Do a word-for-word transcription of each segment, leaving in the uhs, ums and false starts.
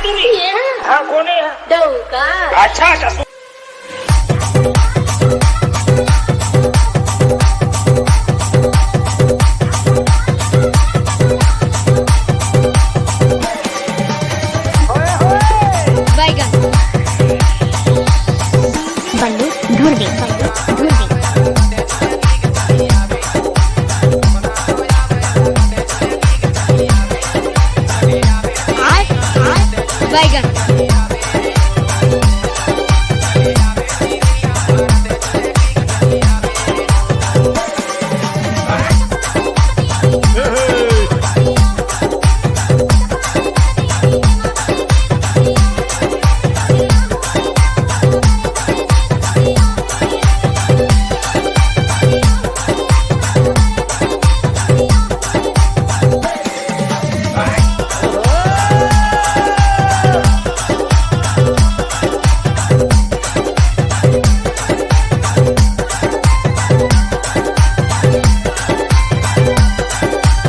हाँ, कोने है? डौका। अच्छा, अच्छा, सु- बैगन। बल्लू, धुर दे, बल्लू, धुर दे। बैगन।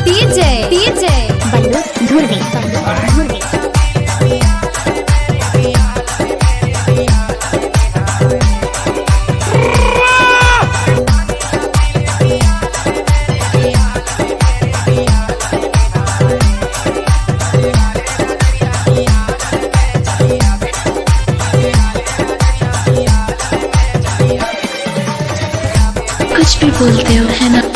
तीर जय, तीर जय। बल्लू, धुर दे, बल्लू, धुर दे। कुछ भी बोलते हो, है ना?